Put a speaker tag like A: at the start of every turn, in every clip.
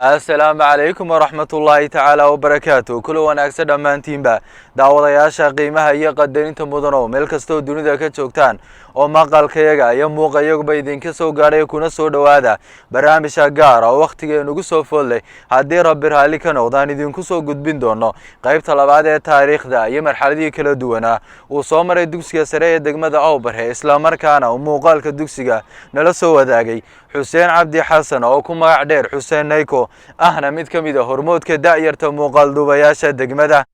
A: Asalaamu calaykum waraxmatullaahi tacaala wabarakaatu. Kula wanaagsan dhammaantiinba daawadayaasha qiimaha iyo qadarinta mudan oo meel kastoo dunida ka joogtaan oo maqalkayaga iyo muuqayaguba idinka soo gaadhay, kuna soo dhowaada barnaamijka gaara oo wakhtigeenugu soo foodleh. Haddii Rabbi raalli ka noqdaan, idinku soo gudbin doono qaybta labaad ee taariikhda iyo marxaladihii kala duwanaa uu soo maray dugsiga sare ee degmada Awbarre, islamarkaana uu muuqaalka dugsiga nala soo wadaagay Xuseen Cabdi Xasan oo ku magac dheer Xuseen Nayko, ahna mid ka mid a hormoodka da'yarta muuqaal duubayaasha degmada.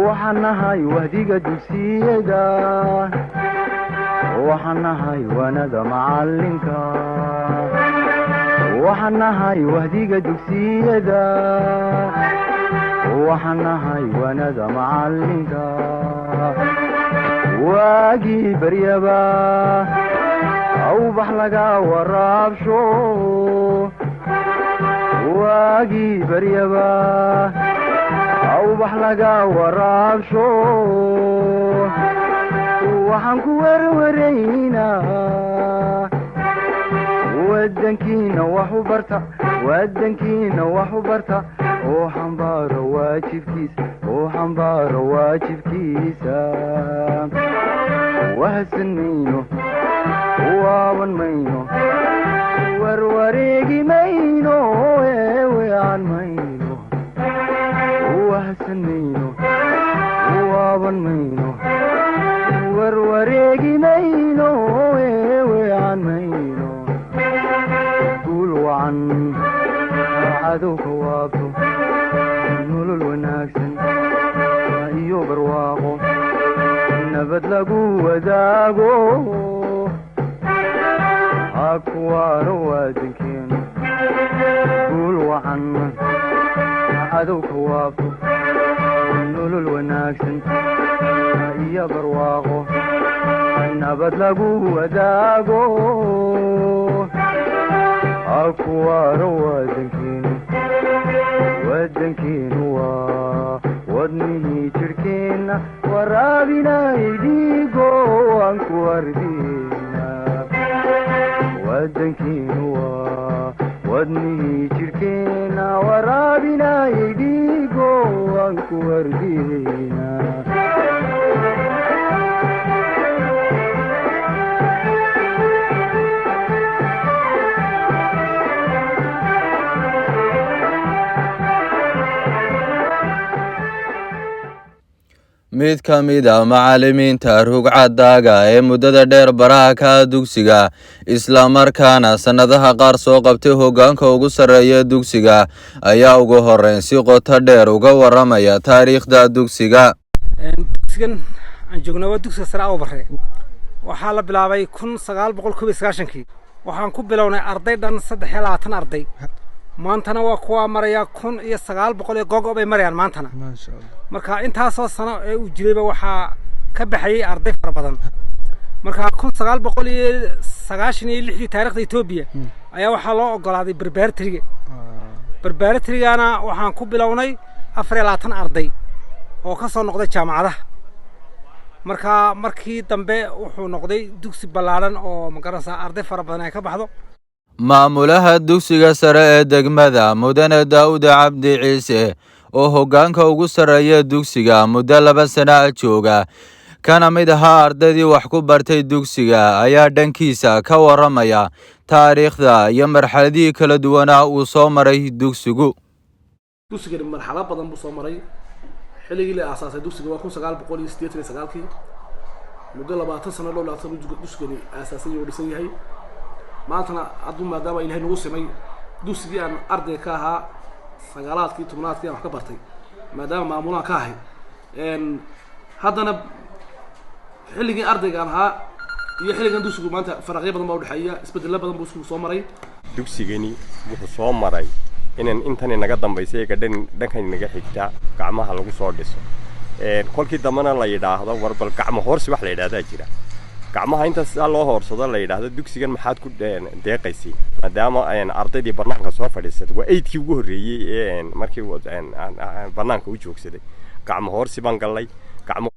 B: Waxaan nahay wahdiga dugsiyada, waxaan nahay waanada macalinka, waxaan nahay wahdiga dugsiyada, waxaan nahay waanada macalinka. Waagii baryaba awbax laga waraabsho, waagii baryaba awbax laga waraabsho, waxaan ku werwaraynaa wadankiina wax u barta, wadankiina wax u barta oo xambaaro waajibkiisa, oo xambaaro waajibkiisa. Wahsan mayno, waaban mayno, warwareegi mayno, eewean mayno, wahsan mayno, waaban mayno, warwareegi mayno, eewean mayno. Guul wacan cadowka waabto, nolol wanaagsan iyo barwaaqo nabad lagu wadaago, ha kuwaano waadankeenu. Guul wacan cadowka waabto, nolol wanaagsan iyo barwaaqo nabad lagu wadaago, ha kuwaano waadankeenu. Wadankeenu waa wadnihii jirhkeenna, waraabinay dhiigo waan ku ardina. Wadankeenu waa wadnihii jirhkeenna, waraabinay dhiigo waan ku ardina.
A: Mid ka mid a macallimiinta rugcadaaga ee muddada dheer baraha ka dugsiga, islamarkaana sannadaha qaar soo qabtay hoggaanka ugu sarreeya dugsiga, ayaa ugu horreyn si qoto dheer uga waramaya taariikhda dugsiga.
C: Dugsigan aan joognaa waa dugsiga sare Awbarre. Waxaa la bilaabay 1991-kii. Waxaan ku bilownay arday dhan 23 arday. Maantana waa kuwaa maraya 1900 iyo gogo bay marayaan maantana. Marka intaasoo sano ee uu jirayba waxaa ka baxayay arday fara badan. Marka 1996-dii taarikhda Etoobiya ayaa waxaa loo ogolaaday preparatory-ga. Preparatory-gana waxaan ku bilownay 24 arday oo ka soo noqday jaamacadaha. Marka markii dambe wuxuu noqday dugsi ballaadhan oo magaranaysaa arday fara badan ay ka baxdo.
A: Maamulaha dugsiga sare ee degmada, Mudane Daa'uud Cabdi Ciise, oo hoggaanka ugu sarreeya dugsiga muddo 2 sana ah jooga, kana mid ahaa ardaydii wax ku bartay dugsiga, ayaa dhankiisa ka waramaya taariikhda iyo marxaladihii kala duwanaa uu soo maray dugsigu.
D: Dugsigani marxalad badan buu soo maray. Xilligii la aasaasay dugsiga waa 1989-kii. Muddo 20 sano, dhow 20 sano dugsigani aasaasay oo dhisan yahay. Maantana hadduu maadaama Ilahay nagu simay, dugsigii aan ardayga ka ahaa sagaalaadkii, tobnaadkii aan wax ka bartay, maadaama maamulaan ka ahay haddana, xilligii ardayga aan ahaa iyo xilligan dugsigu maanta faraqyo badan baa udhexeeya, isbedelo badan buu dugsigu soo maray.
E: Dugsigani wuxuu soo maray inan intan inaga dambaysa iyaga dhan dhankan inaga xigta gacmaha lagu soo dhiso. Kolkii dambena la yidhaahdo war bal gacmo hoorsi wax la yidhahdaa jira, gacmaha inta sidaa loo hoorsado la yidhaahdo dugsigan maxaad ku deeqaysiin, maadaama ardaydii banaanka soo fadhiisatay. Waa eydkii ugu horreeyey ee markii banaanka u joogsaday gacmo hoorsi baan gallay gacmo.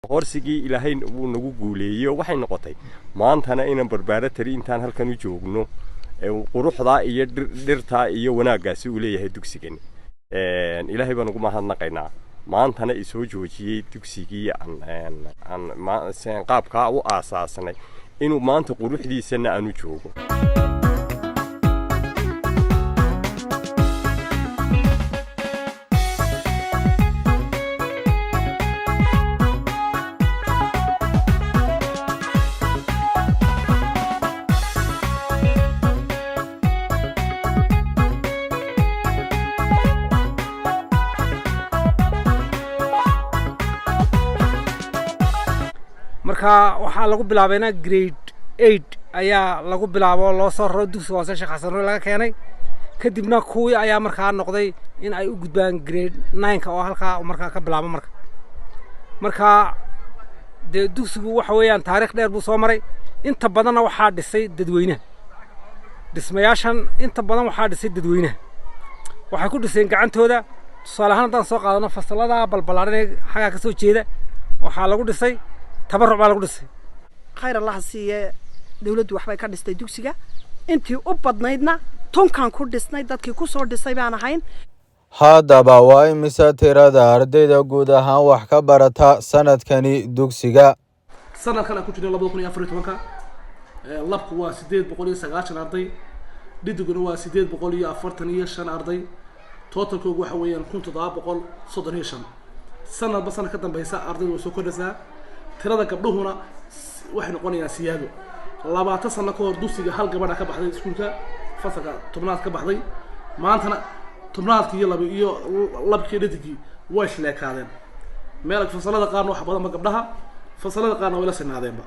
E: Hoorsigii Ilaahay wuu nagu guuleeyey oo waxay noqotay maantana inaan barbaara tari intaan halkan u joogno quruxdaa iyo dhirtaa iyo wanaaggaasi uu leeyahay dugsigani. Ilaahay baan ugu mahadnaqaynaa maantana isoo joojiyey dugsigii aan qaabkaa u aasaasnay inuu maanta quruxdiisana aan u joogo.
C: Marka waxaa lagu bilaabayna grade 8 ayaa lagu bilaabo, loo soo raro dugsiga hoose Sheekh Xasan Nuur laga keenay. Kadibna kuwii ayaa markaa noqday in ay u gudbaan grade 9-ka oo halkaa markaa ka bilaabo. Marka dee dugsigu waxa weeyaan taariikh dheer buu soo maray. Inta badanna waxaa dhisay dadweynaha. Dhismayaashan inta badan waxaa dhisay dadweynaha, waxay ku dhiseen gacantooda. Tusaale ahaan, haddaan soo qaadano fasalada balbalaaran ee xaggaa ka soo jeeda, waxaa lagu dhisay tabaruc baa lagu dhisay.
F: Khayr Allaha siiye, dawladdu waxbay ka dhistay dugsiga. Intii u badnaydna tunkan ku dhisnay, dadkii ku soo dhisay baan ahayn.
A: Haddaba, waa imisa tirada ardayda guud ahaan wax ka barata sanadkani dugsiga?
D: Sanadkan aan ku jirnay, 2014-ka, labku waa 890 arday, dhidiguna waa 845 arday. Totalkoogu waxa weeyaan 1735. Sanadba sanad ka dambeysa ardaydu way soo kordhaysaa, tirada gabdhuhuna waxay noqonayaan siyaado. 20 sano ka hor dugsiga hal gabadha ka baxday iskuulka, fasalka 10aad ka baxday. Maantana 10aadkii iyo laba iyo labkii dhidigii way isleekaadeen. Meel fasalada qaarna waxa badanba gabdhaha, fasalada qaarna way la sinaadeenba.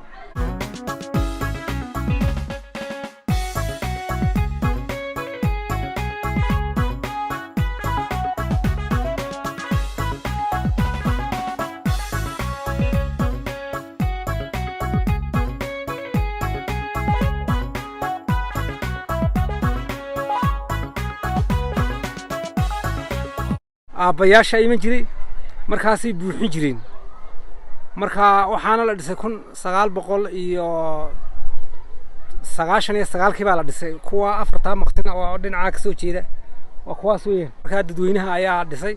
C: Aabbayaasha iman jiray, markaasay buuxin jireen. Marka waxaana la dhisay 1999-kii baa la dhisay. Kuwa afartaa maqsin oo dhinacaa kasoo jeeda waa kuwaas weeyaan. Markaa dadweynaha ayaa dhisay.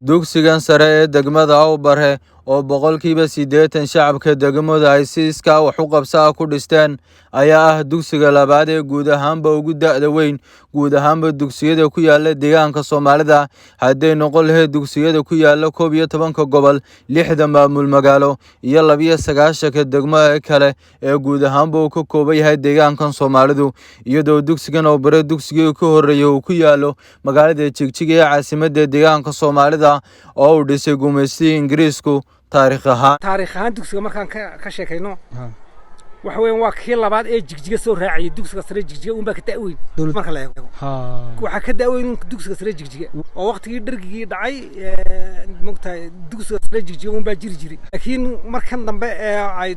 A: Dugsigan sare ee degmada Awbare, oo 80% shacabka degmadu ay si iskaa wax u qabso ah ku dhisteen, ayaa ah dugsiga labaad ee guud ahaanba ugu da'da weyn guud ahaanba dugsiyada ku yaala deegaanka Soomaalida, hadday noqon lahayd dugsiyada ku yaala 11-ka gobol, 6-da maamul magaalo iyo 92-ka degmo ee kale ee guud ahaanba uu ka kooban yahay deegaankan Soomaalidu, iyadoo dugsigan Awbare dugsigii ka horreeyay uu ku yaalo magaalada Jigjiga ee caasimadda deegaanka Soomaalida oo uu dhisay gumaystihii Ingiriisku taariikh ahaan.
C: Taariikh ahaan dugsiga markaan ka sheekayno, waxa weeyaan waa kii labaad ee Jigjiga soo raacayay. Dugsiga sare Jigjiga unbaa ka da'weyn. Marka la eego, waxaa ka da'weyn dugsiga sare Jigjiga oo waqtigii dhargigii dhacay, mogtahay, dugsiga sare Jigjiga unbaa jiri jiray. Laakiin markan dambe ee ay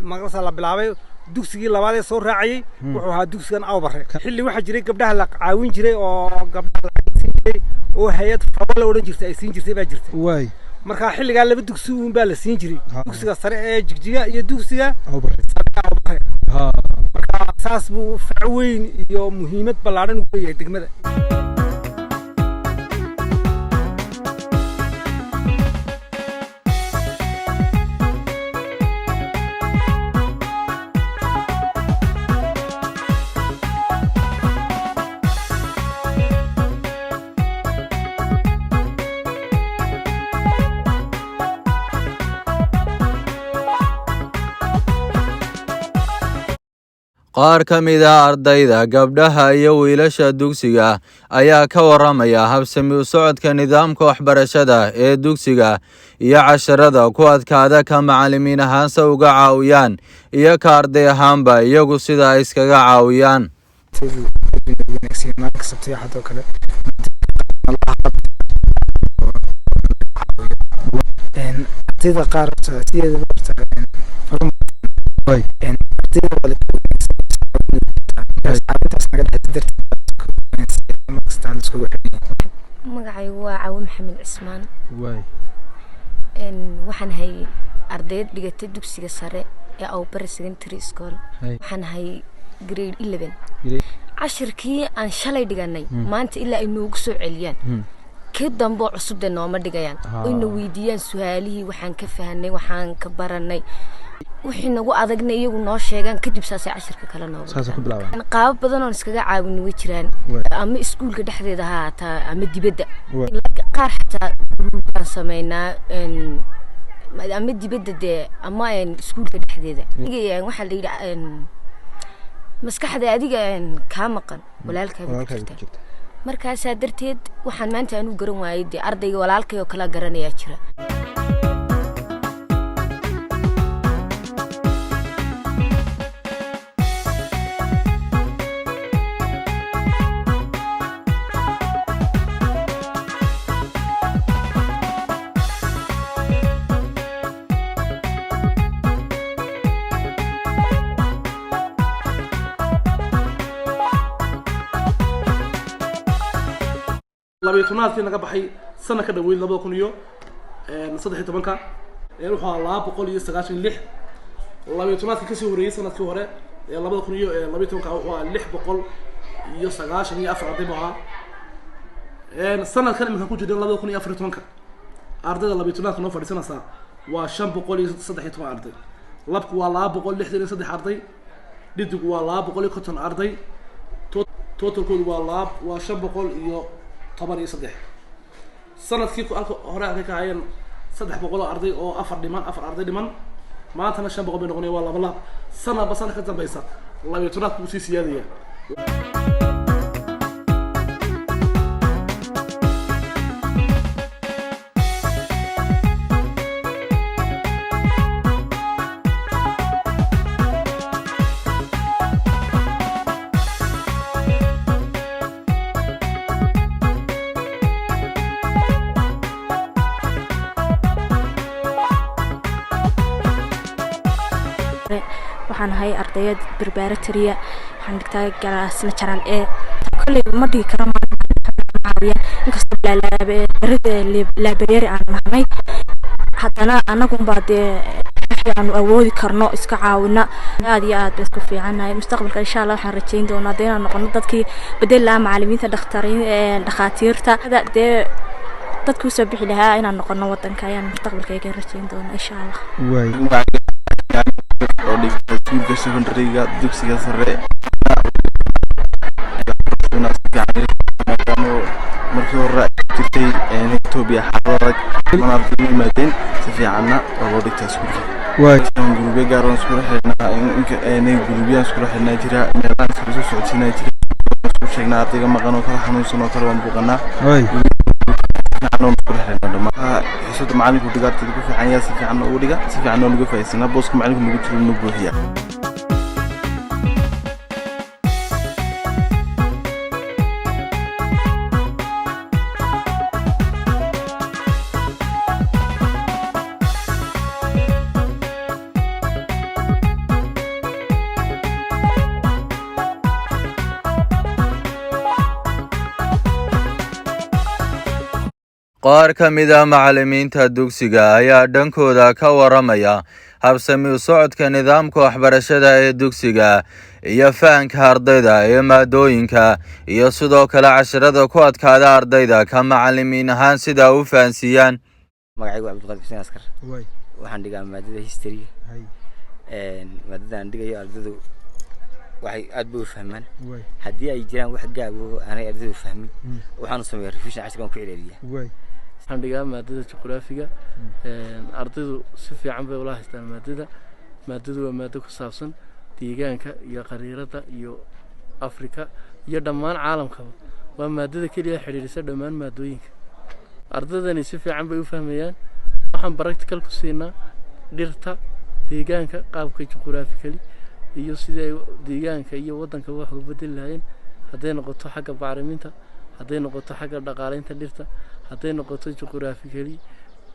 C: magarasa la bilaabay, dugsigii labaad ee soo raacayay wuxuu ahaa dugsigan Awbare. Xilli waxaa jiray gabdhaha la caawin jiray oo gabdhaha la siin jiray oo hay'ad FAWO la odhan jirtay ay siin jirtay baa jirta. Marka xilligaa laba dugsi uun baa la siin jiray, dugsiga sare ee Jigjiga iyo dugsiga sare Awbare. Marka saas buu fac weyn iyo muhiimad ballaadhan ugu leeyahay degmada.
A: Qaar ka mid ah ardayda gabdhaha iyo wiilasha dugsiga ayaa ka waramaya habsami u socodka nidaamka waxbarashada ee dugsiga iyo casharada ku adkaada, ka macallimiin ahaanse uga caawiyaan iyo ka arday ahaanba iyagu sida ay iskaga caawiyaan.
G: Wanaagsan maalinka Sabtiga, Axad oo kale ardayda qaar horta sideedaba horta ardayda waa la caawintaas naga dhexaysa darteed markasta la iskugu xiran yahay.
H: Magacaygu waa Cawo Maxamed Cismaan. Waxaan ahay ardayd dhigatay dugsiga sare ee Awbare Secondary School. Waxaan ahay grade 11. Cashirkii aan shalay dhiganay maanta ilaa ay noogu soo celiyaan, ka dambo cusub dee nooma dhigayaan. Oyna weydiiyaan su-aalihii waxaan ka fahanay, waxaan ka baranay, wixii nagu adagna iyagu noo sheegaan. Kadib saasay cashirka kale noogu dhigaan. Qaabab badan oon iskaga caawin way jiraan, ama iskuulka dhexdeeda ha haataa ama dibadda. Qaar xataa group baan sameynaa, ama dibadda dee ama iskuulka dhexdeeda. Waxaa la yidhi maskaxda adiga kaa maqan walaalkaa ku jirta. Markaasaa darteed waxaan maanta anuu garan waayay dee ardayga walaalkay oo kala garanayaa jira.
D: 12aadkii naga baxay sana ka dhaweyd 2013-ka wuxuu ahaa 296. 12aadkii kasii horreeyey sanadkii hore ee 2012-ka wuxuu ahaa 694 arday buu ahaa. Sanadkan iminkan ku jirna 2014-ka ardayda 12aadka noo fadhiisanaysaa waa 513 arday. Labku waa 263 arday, dhidigu waa 250 arday. Totalkoodu waa 513. Sanadkii halka hore halkay ka hayeen 300 oo arday oo afar dhiman, afar arday dhiman, maantana 500 bay noqonaya, waa laba laab. Sanadba sanad ka dambeysa 12aadku wuu sii siyaadaya.
I: Waxaan ahay ardayad preparatory. Waxaan dhigtaa class natural e. Kolley ma dhigi karo caawiya, inkastoo library aan nahnay, haddana anagunbaa dee wixii aanu awoodi karno iska caawina. Aad iyo aad baan isku fiicannahay. Mustaqbalka insha Allah waxaan rajayn doonaa dee inaan noqono dadkii bedeli lahaa macalimiinta, dhakhtariin, dhakhaatiirta, dee dadkii usoo bixi lahaa inaan noqono wadanka ayaan mustaqbalkayga rajayn doonaa insha Allah.
J: Oo dhigta iskuulka secondary-ga, dugsiga sare, maadaama markii hore ay jirtay Etoobiya xaalad adag mana ardaydu yimaadeen, si fiicanna waa loo dhigtaa iskuulka. Group-yo gaar oon iskula xidhnaa, group-yaan iskula xidhnaa jira, meelahaan iskula soo socodsiinaa jira, isku sheegnaa ardayga maqan oo kale, xanuunsan oo kale waan buuqanaa. Fiican oon iskula xidhnaa dhammaan. Xiisada macalinku dhiga ardayda ku fiican yaa si fiican noogu dhiga, si fiican oo nuga faa'iidaysanaa, booska macalinku nagu jiro nu buuxiya.
A: Qaar ka mid ah macallimiinta dugsiga ayaa dhankooda ka waramaya habsami u socodka nidaamka waxbarashada ee dugsiga iyo fahanka ardayda ee maadooyinka, iyo sidoo kale casharada ku adkaada ardayda ka macallimiin ahaan sida u fahansiiyaan.
K: Magacaygu waa Cabdiqaadir Xuseen Askar. Waxaan dhigaa maadada history. Maadada aan dhigayo ardaydu waxay aad bay u fahmaan. Haddii ay jiraan wax gaab oo aanay ardaydu fahmin, waxaanu sameeyaa revision, cashirkaan ku celceliyaa.
L: Waxaan dhigaa maadada juqraafiga. Ardaydu si fiican bay ula haystaan maadada. Maadadu waa maado ku saabsan deegaanka iyo qariirada iyo Afrika iyo dhammaan caalamkaba. Waa maadada keliya xidhiidhisa dhammaan maadooyinka. Ardaydani si fiican bay u fahmayaan. Waxaan practical ku siinaa dhirta, deegaanka, qaabka juqraafikali iyo sidii ay deegaanka iyo waddanka wax uga bedeli lahaayeen, hadday noqoto xagga bacriminta, hadday noqoto xagga dhaqaaleynta dhirta, hadday noqoto juqraafikali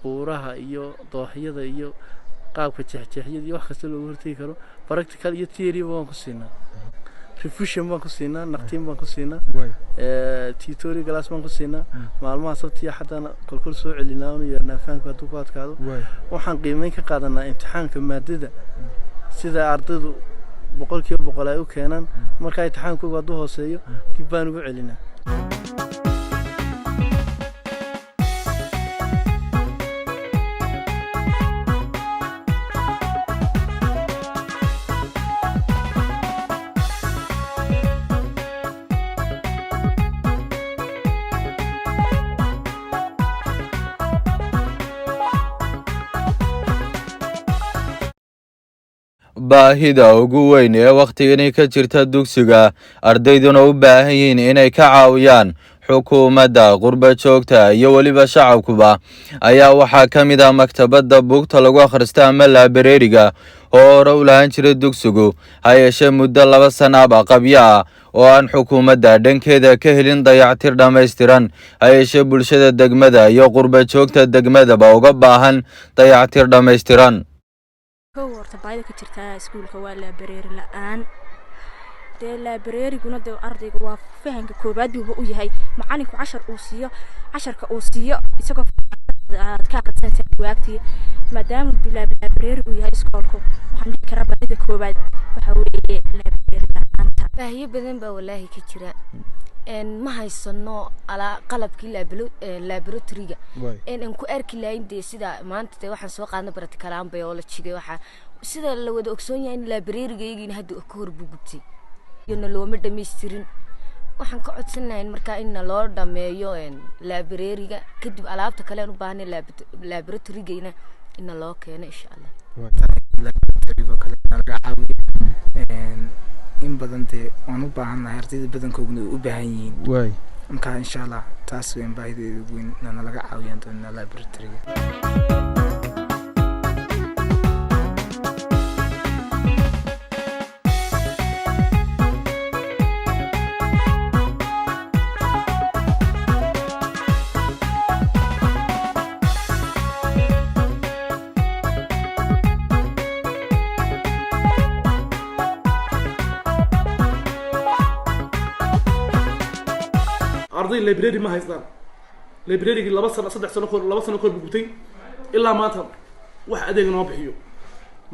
L: buuraha iyo dooxyada iyo qaabka jeexjeexyada iyo wax kasta looga hortegi karo. Practical iyo theory waan ku siinaa. Revision baan ku siinaa, naqtiin baan ku siinaa, tutorial class baan ku siinaa. Maalmaha Sabti iyo Axadana kolkol soo celinaa, unu yeernaa fahamka hadduu ku adkaado. Waxaan qiimeyn ka qaadanaa imtixaanka maadada, sida ardaydu 100% ay u keenaan. Markaa imtixaankoogu hadduu hooseeyo, dib baan ugu celinaa.
A: Baahida ugu weyn ee wakhtigani ka jirta dugsiga, ardayduna u baahan yihiin inay ka caawiyaan xukuumadda, qurba joogta iyo weliba shacabkuba, ayaa waxaa ka mid ah maktabadda buugta lagu akhrista ama library-ga oo hore u lahaan jiray dugsigu, ha yeeshee muddo 2 sanaba qabyo ah oo aan xukuumadda dhankeeda ka helin dayactir dhammaystiran, ha yeeshee bulshada degmada iyo qurba joogta degmadaba uga baahan dayactir dhammaystiran.
I: Kow, horta baahida ka jirta iskuulka waa library la-aan. Dee library-guna dee ardayga waa fahanka koobaad buuba u yahay. Macalinku cashar uu siiyo, casharka uu siiyo isagoo aad ka aqrisanaysa buugaagtii. Maadaama library uu yahay iskoolku, waxaan dhihi karaa baahida koobaad waxa weeye library la-aanta.
H: Baahiyo badan baa walaahi ka jira. Ma haysano alaa qalabkii laboratory-ga aan ku arki lahayn. Dee sida maanta dee waxaan soo qaadnay practical biology-ga, waxaa sida la wada ogsoon yahay in library-gaygiina hadda ka hor buu gubtay, iyona looma dhammaystirin. Waxaan ka codsan lahayn markaa in naloo dhameeyo library-ga, kadib alaabta kale aan u baahnay laboratory-gayna in naloo keeno, insha Allah.
G: Laboratory-ga kale nalaga caawiyo in badan. Dee waan u baahannahay, ardayda badankoodna way u baahan yihiin. Marka insha Allah taas weyn baahideeda ugu weyn nalaga caawiyaan doonaa laboratory-ga.
D: Arday library ma haystaan. Library-gii 2 sano, 3 sano kahor, 2 sano kahor buu gubtay. Ilaa maanta wax adeeg noo bixiyo.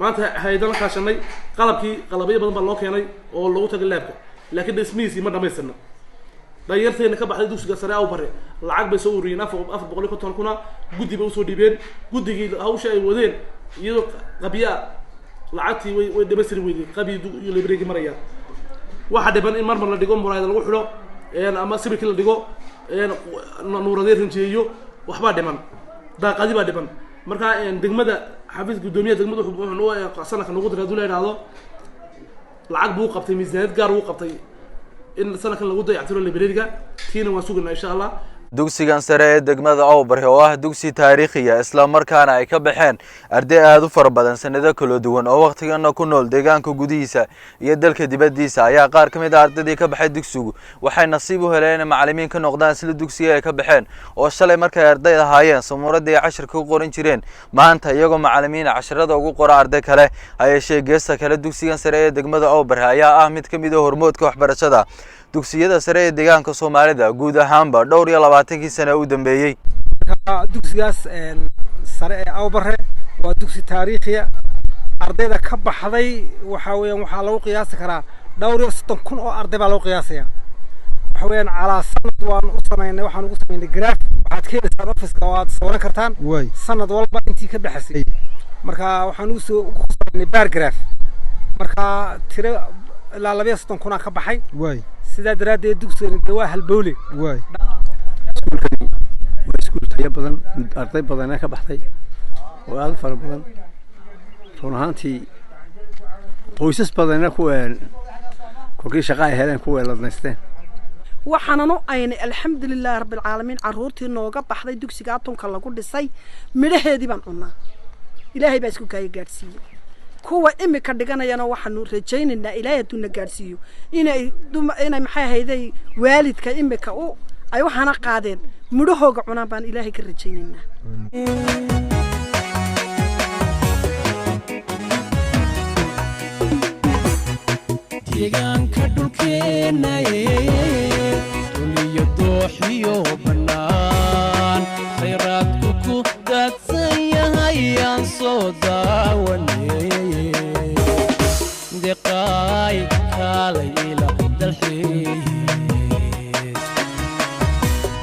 D: Maanta hay-adana kaashanay, qalabkii, qalabyo badan baa loo keenay oo loogu tagay lab-ka, laakiin dhismihiisii ma dhamaystirna. Dhalinyarteena ka baxday dugsiga sare Aw Bare lacag bay soo ururiyeen, 450,000, guddi bay usoo dhiibeen. Guddigii hawsha ay wadeen iyadoo qabyo ah lacagtii way dhamaystiri weydeen. Qabyi iyo library-gii maraya. Waxaa dhiban in marmar la dhigo, muraayada lagu xidho ama sibirkii la dhigo, nuuradee rinjeeyo. Waxbaa dhiman, daaqadi baa dhiman. Marka degmada, xafiis guddoomiyaha degmada wuxuu sanadka nagu diray, haduu la idhaahdo, lacag buu qabtay, miisaaniyad gaar buu qabtay in sanadkan lagu dayactiro library-ga. Tiina waan sugaynaa, insha Allah.
A: Dugsigan sare ee degmada Awbarre oo ah dugsi taariikhiya, islamarkaana ay ka baxeen arday aada u fara badan sanado kala duwan oo wakhtigana ku nool deegaanka gudihiisa iyo dalka dibaddiisa, ayaa qaar ka mid ah ardaydii ka baxay dugsigu waxay nasiib u heleen inay macalimiin ka noqdaan isla dugsiga ay ka baxeen, oo shalay markay arday ahaayeen samuuradii ay cashirka ku qoran jireen, maanta iyagoo macalimiin casharada ugu qora arday kale. Hayeeshee geesta kale, dugsigan sare ee degmada Awbarre ayaa ah mid ka mid ah hormoodka waxbarashada dugsiyada sare ee deegaanka Soomaalida guud ahaanba dhowr iyo labaatankii sane u dambeeyey.
C: Dugsigaas sare ee Awbare waa dugsi taariikhiya. Ardayda ka baxday waxaa weeyaan, waxaa lagu qiyaasi karaa dhowr iyo 30,000 oo arday baa lagu qiyaasaya. Waxa weeyaan calaa sanad waan u samaynay, waxaan ugu samaynay graph. Waxaad ka helaysaan office-ka oo aad sawiran kartaan sanad walba intii ka baxaysay. Marka waxaan ugu soo ku samaynay bar graph. Marka tiro ilaa 32,000 aa ka baxay. Sidaa daraaddeed dugsigani dee waa halbowle.
M: Iskuulkani waa iskuul tayo badan, arday badanna ka baxday oo aada u fara badan. Run ahaantii qoysas badanna ku kolkii shaqa ay heleen ku weeladnaysteen.
F: Waxaananu aynay, alxamdulilaahi rabbilcaalamiin, carruurtii nooga baxday dugsiga atunka lagu dhisay midhaheedii baan cunnaa. Ilaahay baa isku kaaya gaadhsiiyey. Kuwa imika dhiganayana waxaanu rajaynaynaa, Ilaahay hadduu na gaadhsiiyo, inay maxay ahayday waalidka imika u ay waxaana qaadeen midhahooga cunaan baan Ilaahay ka rajaynaynaa.
N: Deegaanka dhulkeenna dhuliyo dooxiyo bannaan, khayraadku ku daadsan yahay aan soo daawane. Deqaay kaalay ila dalxiis.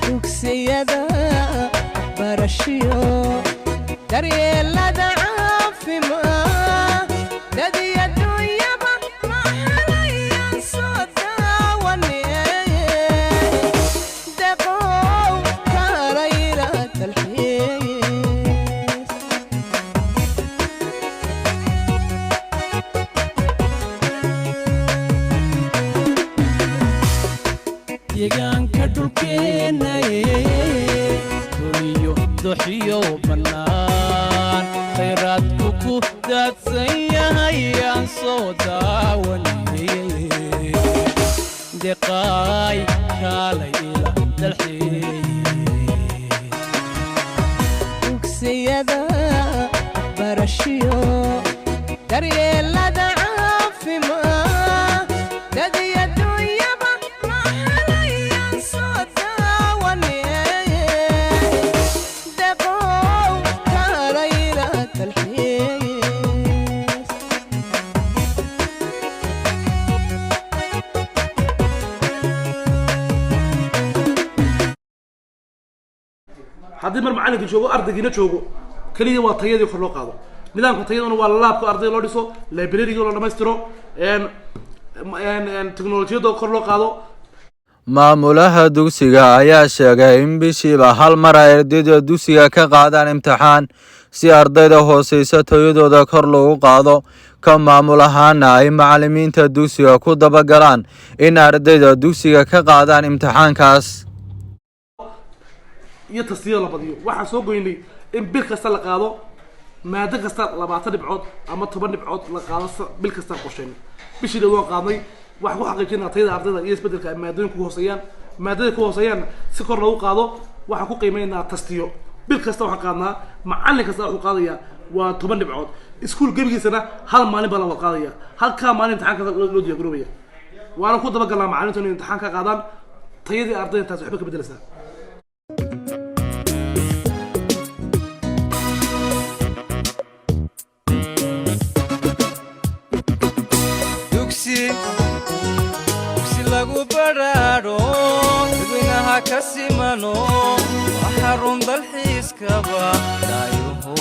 O: Dugsiyada waxbarashiyo daryeelada caafimaad, dad iyo dunyaba maxalayaan soo daawane. Deqow kaalayla dalxiis.
N: Deegaanka dhulkeenna dhuliyo doxiyo bannaan, khayraadku ku daadsan yahay aan soo daawane. Deqaay kaalay ila dalxiis.
O: Dugsiyada waxbarashiyo daryeelada caafimaad, dad iyo dunyaba maxalayaan soo daawane. Deqow kaalayla dalxiis.
D: Haddii mar macallinkii joogo, ardaygiina joogo, keliya waa tayadii kor loo qaado. Nidaamka tayaduna waa laabka ardayda loo dhiso, library loo dhamaystiro, teknolojiyadda kor loo qaado.
A: Maamulaha dugsiga ayaa sheegay in bishiiba hal mar ay ardayda dugsiga ka qaadaan imtixaan si ardayda hooseysa tayadooda kor loogu qaado, ka maamul ahaana ay macalimiinta dugsiga ku dabagalaan in ardayda dugsiga ka qaadaan imtixaankaas.
D: Iyo tastiyada la badiyo. Waxaan soo goynay in bil kasta la qaado maado kasta 20 dhibcood ama 10 dhibcood la qaado bil kastaan qorsheynay. Bishii dhow waan qaadnay. Waxaan ku xaqiijinaa tayada ardayda iyo isbedelka ay maadooyinka ku hooseeyaan. Maadada ku hooseeyaan si kor loogu qaado waxaan ku qiimeynaa tastiyo. Bil kasta waxaan qaadnaa, macallin kasta wuxuu qaadayaa waa 10 dhibcood. Iskuul gebigiisana hal maalin baa la wada qaadaya. Halkaa maalin imtixaanka loo diyaargaroobaya, waana ku dabagalnaa macallintu inay imtixaan ka qaadaan tayadii ardayda. Taas waxba ka bedelaysaa.
P: Dugsi dugsi lagu badhaadho, dadweynaha ka simano, waa xarun dalxiiskaba daayuhu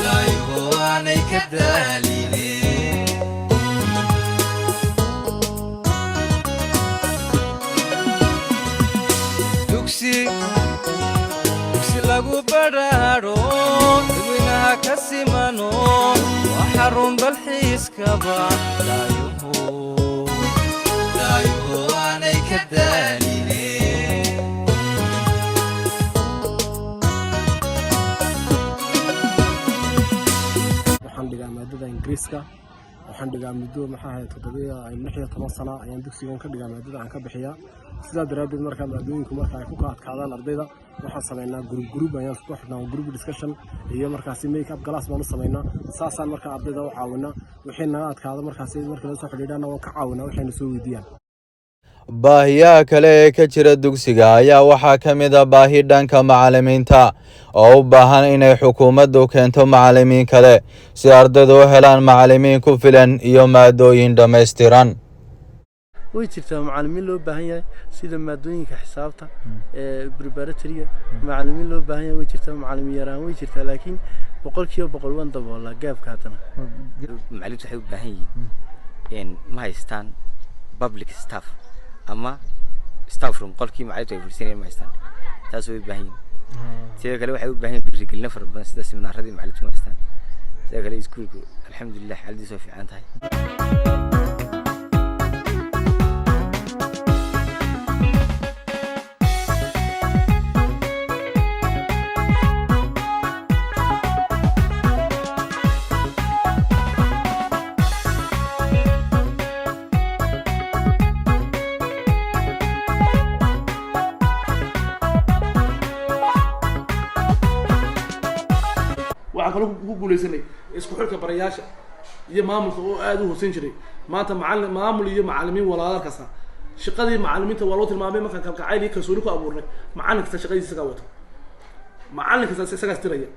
P: daayuhu aanay ka daaline. Dugsi dugsi lagu badhaadho, dadweynaha ka simano, waa xarun dalxiiskaba daayuhu daayuhu aanay ka daaline.
Q: Waxaan dhigaa maadada Ingiriiska. Waxaan dhigaa muddo, maxaa ahayd, 16 sano ayaan dugsigan ka dhigaa, maadada aan ka bixiyaa. Sidaa daraaddeed, markaa maadooyinku marka ay ku ka adkaadaan ardayda, waxaan samaynaa group group ayaan isku xidhnaa, group discussion iyo markaasi make up class baan u samaynaa. Saasaan markaa ardayda u caawinaa. Wixii naga adkaado markaasi markii la soo xidhiidhana waan ka caawinaa waxayna soo weydiiyaan.
A: Baahiyaha kale ee ka jira dugsiga ayaa waxaa ka mid ah baahi dhanka macalimiinta oo u baahan inay xukuumaddu keento macalimiin kale si ardaydu u helaan macalimiin ku filan iyo maadooyin dhammaystiran.
L: Way jirtaa macalimiin loo baahan yahay, sida maadooyinka xisaabta ee preparatoryga macalimiin loo baahan yahay way jirtaa. Macalimiin yaraan way jirtaa, laakiin 100% waan daboolaa gaabka haddana.
K: Macalimiintu waxay u baahan yihiin, ma haystaan public staff ama staff room, qolkii macalimiintu ay fadhiisanayeen ma haystaan. Taas way u baahan yihiin. Sidoo kale waxay u baahan yihiin dhiirigelino fara badan, sida seminaaradii macalimiintu ma haystaan. Sidoo kale iskuulku, alxamdulilah, xaaladiisu way fiican tahay.
D: Waxaan kaloo ku guuleysanay isku xidhka barayaasha. Iyo maamulka oo aada u hooseyn jiray, maanta macalin, maamul iyo macalimiin walaalkaasa. Shaqadii macalimiinta waa loo tilmaamay. Markaan kalgacayl iyo kalsooni ku abuurnay, macalin kasta shaqadiisa isagaa wato, macalin kasta isagaas tiraya,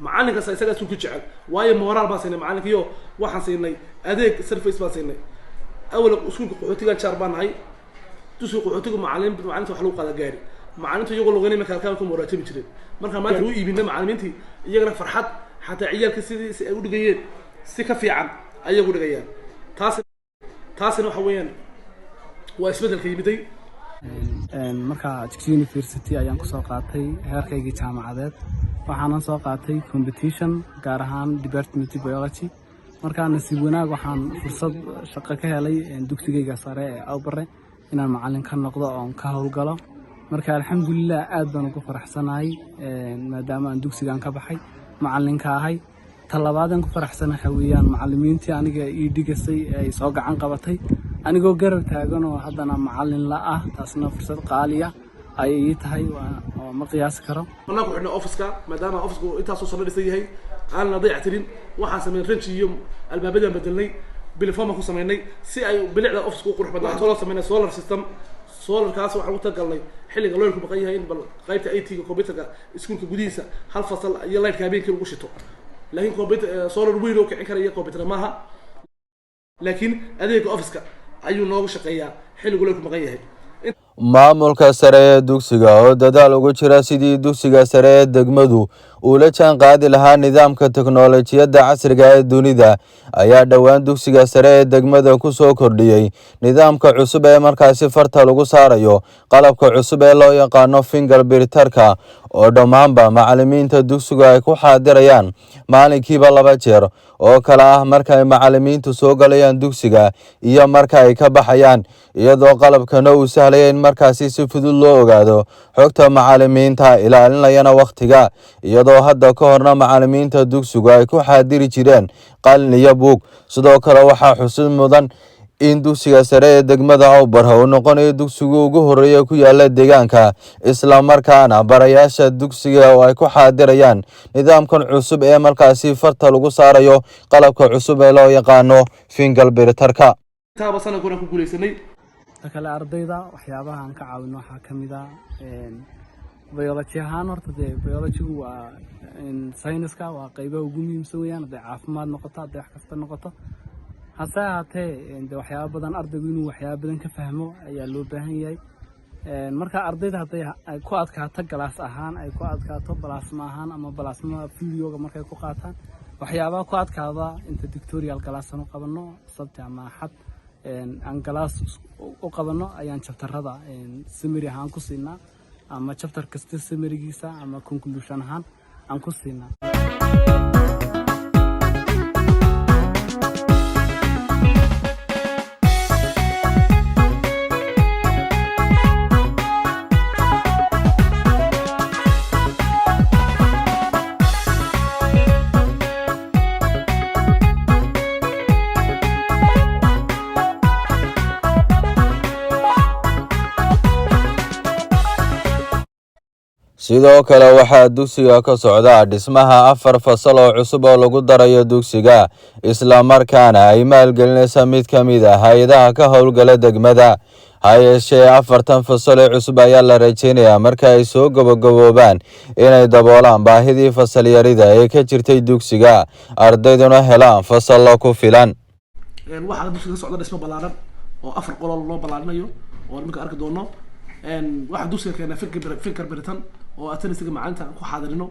D: macalin kasta isagaas ku jecel, waayo moraal baan siinay macalinkiyo, waxaan siinay adeeg, service baan siinay. Awal iskuulka qaxootigan jaar baan nahay. Dugsiga qaxootiga macalin, macalinta wax lagu qaada gaari, macalintu iyagoo lugeynay marka halkaan ku muraajabi jireen. Marka maanta u iibinay macalimiintii, iyagana farxad, xataa ciyaalka sidii si ay u dhigayeen si ka fiican ayay ugu dhigayaan. Taasina waxa weeyaan waa isbeddelka yimiday.
R: Markaa Jigjiga University ayaan kusoo qaatay heerkaygii jaamacadeed, waxaanan soo qaatay competition, gaar ahaan department biology. Markaa nasiib wanaag waxaan fursad shaqo ka helay dugsigayga sare ee Awbare inaan macalin ka noqdo oon ka howlgalo. Marka alxamdulilah, aad baan ugu faraxsanahay maadaama aan dugsigan ka baxay, macalinka ahay. Talabaadaan ku faraxsanahay waxa weeyaan macalimiintii aniga ii dhigasay ee ay soo gacan qabatay anigoo garab taagan oo haddana macalin la ah. Taasna fursad qaaliya ayay ii tahay oo ma qiyaasi karo.
D: Anaa ku xidhnay office-ka, maadaama office-ku intaasoo sano dhisan yahay aan la dayac tirin. Waxaan sameynay ranji iyo albaabadaan bedelnay, biliform ku sameynay si ay bilicda office-ku u qurux badnaato. Loo sameynay solar system. Solarkaas waxaan ugu talagalnay xilliga loolku maqan yahay in bal qaybta IT-ga, computerka iskuulka gudihiisa hal fasal iyo lightka habeenkii lagu shito. Laakiin computer solar weyn oo kicin karaya computer maaha, laakiin adeega office-ka ayuu nooga shaqeeyaa xilligu loolku maqan yahay.
A: Maamulka sare ee dugsiga oo dadaal ugu jira sidii dugsiga sare ee degmadu uu la jaan qaadi lahaa nidaamka teknolojiyadda casriga ee dunida ayaa dhowaan dugsiga sare ee degmada ku soo kordhiyey nidaamka cusub ee markaasi farta lagu saarayo, qalabka cusub ee loo yaqaano fingerprinterka, oo dhammaanba macalimiinta dugsigu ay ku xaadirayaan maalinkiiba laba jeer, oo kale ah marka ay macalimiintu soo galayaan dugsiga iyo marka ay ka baxayaan, iyadoo qalabkana uu sahlaya in markaasi si fudud loo ogaado xogta macalimiinta, ilaalinayana wakhtiga, iyadoo hadda ka horna macalimiinta dugsigu ay ku xaadiri jireen qalin iyo buug. Sidoo kale waxaa xusid mudan in dugsiga sare ee degmada Awbarre uu noqonayo dugsiga ugu horeeya ku yaala deegaanka, islamarkaana barayaasha dugsiga oo ay ku xaadirayaan nidaamkan cusub ee markaasi farta lagu saarayo, qalabka cusub ee loo yaqaano fingerprinterka.
D: Taaba sanadkuna ku guuleysanay.
R: Ta kale, ardayda waxyaabaha aan ka caawino waxaa ka mid ah biology ahaan. Horta dee biologygu waa sayniska, waa qaybaha ugu muhiimsan weeyaan, hadday caafimaad noqoto, hadday wax kasta noqoto. Hase ahaatee de waxyaaba badan ardaygu inuu waxyaaba badan ka fahmo ayaa loo baahan yahay. Marka ardayda hadday ay ku adkaato class ahaan, ay ku adkaato plasma ahaan ama plasma videoga markay ku qaataan, waxyaabaha ku adkaada inta tutorial class aan u qabanno Sabti ama Axad aan class u qabanno ayaan chapterada summary ahaan ku siinaa, ama chapter kasta summarygiisa ama conclusion ahaan aan ku siinaa.
A: Sidoo kale waxaa dugsiga ka socda dhismaha afar fasal oo cusub oo lagu darayo dugsiga, islamarkaana ay maalgelinaysa mid ka mid ah hay-adaha ka howlgala degmada. Ha yeeshee 40 fasal ee cusub ayaa la rajeynayaa marka ay soo gabagaboobaan inay daboolaan baahidii fasal yarida ee ka jirtay dugsiga, ardayduna helaan fasallo ku filan.
D: Waxaa dugsiga ka socda dhismo ballaaran oo afar qolol loo ballaarinayo oo iminka arki doono. Waxaa dugsiga keenay fingerprinter oo attendance macalinta aan ku xaadirino.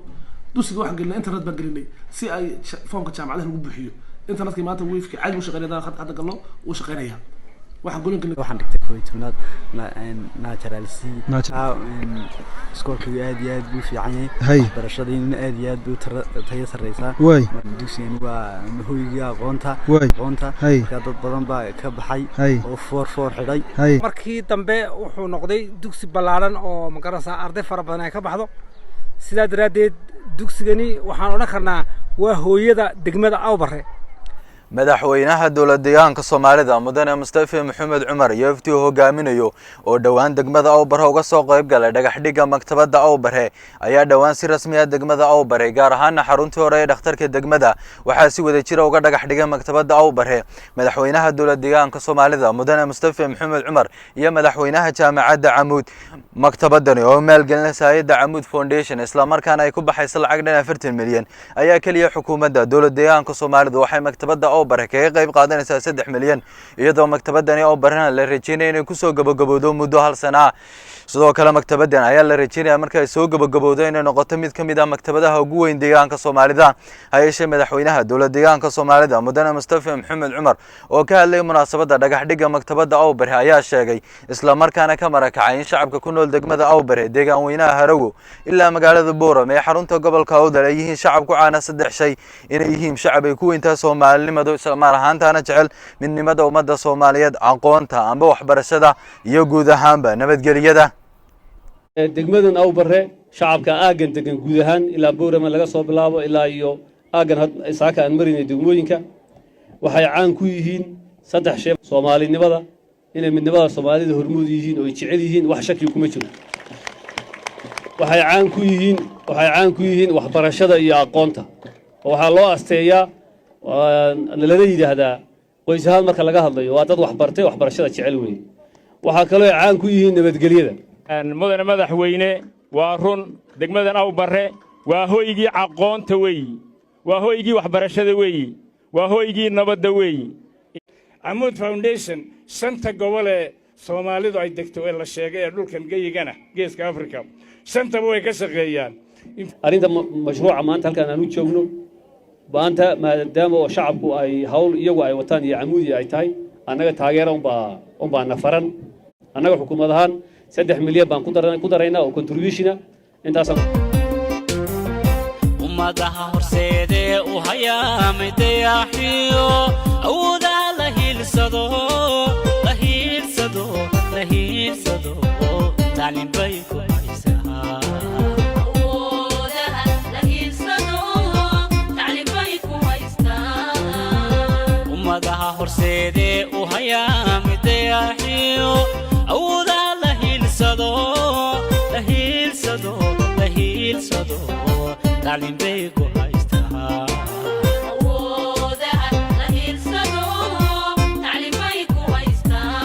D: Dugsiga waxaan gelinay internet baan gelinay si ay foomka jaamacadaha lagu buuxiyo. Internetka maanta wifi caadi u shaqeynaya, hadda galno wuu shaqeynaya. Waxaan golin gelinay.
S: Waxaan dhigtay 11aad natural c. Iskoolkaygu aad iyo aad buu u fiican yahay, waxbarashadiina aad iyo aad buu tayo sarreysaa. Dugsigani waa hoygii aqoonta aqoonta. Marka dad badan baa ka baxay oo 4 4 xidhay.
C: Markii dambe wuxuu noqday dugsi ballaaran oo magaranaysaa arday fara badan ay ka baxdo. Sidaa daraaddeed dugsigani waxaan odhan karnaa waa hooyada degmada Awbarre.
A: Madaxweynaha dowlad deegaanka Soomaalida, Mudane Mustafa Maxamed Cumar, iyo wafdi uu hogaaminayo oo dhowaan degmada Awbare uga soo qayb galay dhagax dhigga maktabadda Awbare, ayaa dhowaan si rasmi ah degmada Awbare, gaar ahaana xaruntii hore ee dhakhtarka degmada, waxaa si wada jira uga dhagax dhigay maktabadda Awbare madaxweynaha dowlad deegaanka Soomaalida, Mudane Mustafa Maxamed Cumar, iyo madaxweynaha Jaamacadda Camuud. Maktabadani oo maalgelinaysa hay'adda Camuud Foundation, islamarkaana ay ku baxaysa lacag dhan 40 milyan, ayaa keliya xukuumadda dowlad deegaanka Soomaalida waxay maktabadda Awbare kaga qayb qaadanaysaa 3 milyan, iyadoo maktabadani Awbarena la rajeynaya inay kusoo gabagabowdo muddo hal sana ah. Sidoo kale maktabadan ayaa la rajeynaya marka ay soo gabagabowdo inay noqoto mid ka mid ah maktabadaha ugu weyn deegaanka Soomaalida. Ha yeeshee madaxweynaha dowlad deegaanka Soomaalida, Mudane Mustafa Maxamed Cumar, oo ka hadlayay munaasabadda dhagax dhigga maktabadda Awbare, ayaa sheegay islamarkaana ka marakacay in shacabka ku nool degmada Awbare, deegaan weynaha Harago, ilaa magaalada Booram ee xarunta gobolka Awdal ay yihiin shacab ku caana saddex shay: inay yihiin shacab ay ku weyntaa Soomaalinimadu, islamar ahaantaana jecel midnimada ummadda Soomaaliyeed, aqoonta amba waxbarashada, iyo guud ahaanba nabadgelyada.
T: Degmadan Awbare, shacabka aaggan degan guud ahaan, ilaa Boorama laga soo bilaabo ilaa iyo aaggan saaka aan marinay degmooyinka, waxay caan ku yihiin saddex shay: Soomaalinimada, inay midnimada Soomaalida hormuud yihiin oo ay jecel yihiin, wax shaki kuma jiro. Waxay caan ku yihiin waxbarashada iyo aqoonta, oo waxaa loo asteeyaa, lala yidhaahdaa qoys ahaan marka laga hadlayo, waa dad waxbartay, waxbarashada jecel weeye. Waxaa kaloo ay caan ku yihiin nabadgelyada.
U: Mudane madaxweyne, waa run, degmadan Awbarre waa hoygii aqoonta weeyi, waa hoygii waxbarashada weeyi, waa hoygii nabadda weeyi.
V: Camuud Foundation shanta gobol ee Soomaalidu ay degto ee la sheegay ee dhulkan geyigana Geeska Afrika shantaba way ka shaqeeyaan.
T: Arrinta mashruuca maanta halkaan aan u joogno maanta, maadaama oo shacabku ay hawl iyagu ay wataan iyo Camuudi ay tahay, annaga taageera unbaa na faran. Annaga xukuumad ahaan 3 milyan baan ku daraynaa oo contribution ah intaasaan.
W: Ummadaha horseedee u hayaamay dayaaxiyo awoodaha la hiilsado, la hiilsado, la hiilsado, tacliin bay ku haysaa.
X: Awoodaha la hiilsado, tacliin bay ku haystaa.
W: Ummadaha horseedee u hayaamay dayaaxiyo awoodaha la hiilsado, la hiilsado, la hiilsado, tacliin bay ku haystaa.
X: Awoodaha la hiilsado, tacliin bay ku haystaa.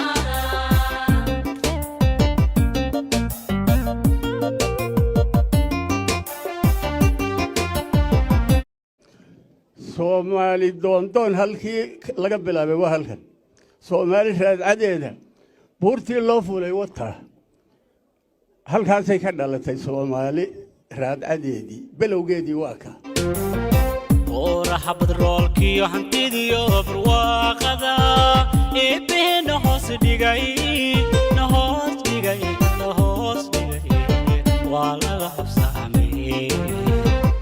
Y: Soomaali doondoon halkii laga bilaabay waa halkan. Soomaali raadcadeeda buurtii loo fulay wataa, halkaasay ka dhalatay Soomaali raadcadeedii, belowgeedii waa ka.
W: Oraha badroolkiyo hantidiyo barwaaqada eebbehena hoos dhigay, na hoos dhigay, na hoos dhigay, waa laga habsaamay.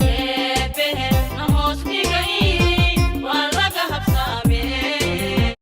X: Eebbehe na hoos dhigay, waa laga habsaamee.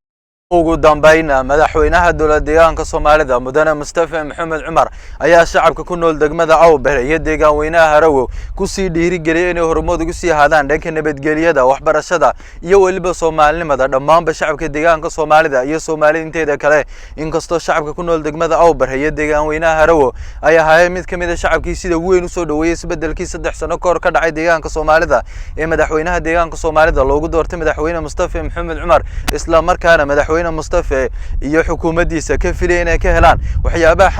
A: Ugu dambayna madaxweynaha dowlad deegaanka Soomaalida, Mudane Mustafa Maxamed Cumar, ayaa shacabka ku nool degmada Awbere iyo deegaan weynaha Harawo kusii dhiirigeliyay inay hormood ugu sii ahaadaan dhanka nabadgelyada, waxbarashada iyo weliba Soomaalinimada dhammaanba shacabka deegaanka Soomaalida iyo Soomaalida inteeda kale. Inkastoo shacabka ku nool degmada Awbere iyo deegaan weynaha Harawo ay ahaayeen mid ka mid a shacabkii sida weyn usoo dhaweeyey isbedelkii 3 sano kahor ka dhacay deegaanka Soomaalida ee madaxweynaha deegaanka Soomaalida loogu doortay madaxweyne Mustafa Maxamed Cumar, isla markaana madaxweyne Mustafa iyo xukuumaddiisa ka filaya inay ka helaan waxyaabaha